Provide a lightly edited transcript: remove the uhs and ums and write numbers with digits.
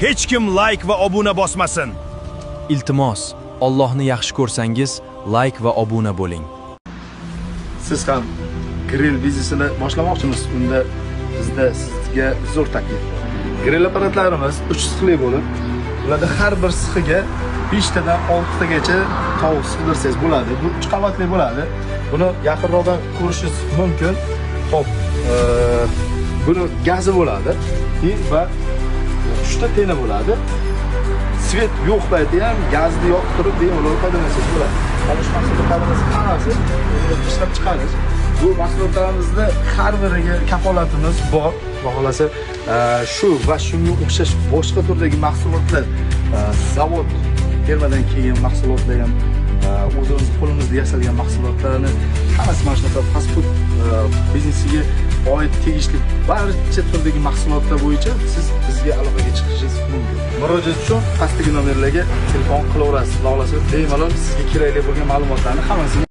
Hech kim like va obuna bosmasin. Iltimos, Allohni yaxshi ko'rsangiz, like va obuna bo'ling. Siz ham grill biznesini boshlamoqchimisiz? Unda bizda sizga zo'r taklif bor. Grill apparatlarimiz 3 sixli bo'lib, ularda har bir sixiga 5 tadan 6 tagacha tovuq sig'dirsangiz bo'ladi. Bu 3 qavatli bo'ladi. Buni yaqinroqdan ko'rishingiz mumkin. Xo'p, buni gazi bo'ladi va 3 ta teni bo'ladi. Свет yo'q payti ham gazni yoqib turib bemalol foydalansangiz bo'ladi. Mana shu mahsulotlarimiz hammasi ishlab chiqarish. Bu mahsulotlarimizni har biriga kafolatimiz bor. Xudo xohlasa, shu va shunga o'xshash boshqa turdagi mahsulotlar, zavod firmadan kelgan mahsulotlar ham, o'zimiz qo'limizda yasalgan mahsulotlarni hammasi mana shunaqa fast food biznesiga oid tegishli barcha turdagi mahsulotlar bo'yicha siz bizga aloqaga chiqishingiz mumkin. Murojaat uchun pastdagi nomerlarga telefon qilaverasiz. Xudo xohlasa, bemalol sizga kerakli bo'lgan ma'lumotlarni hammasini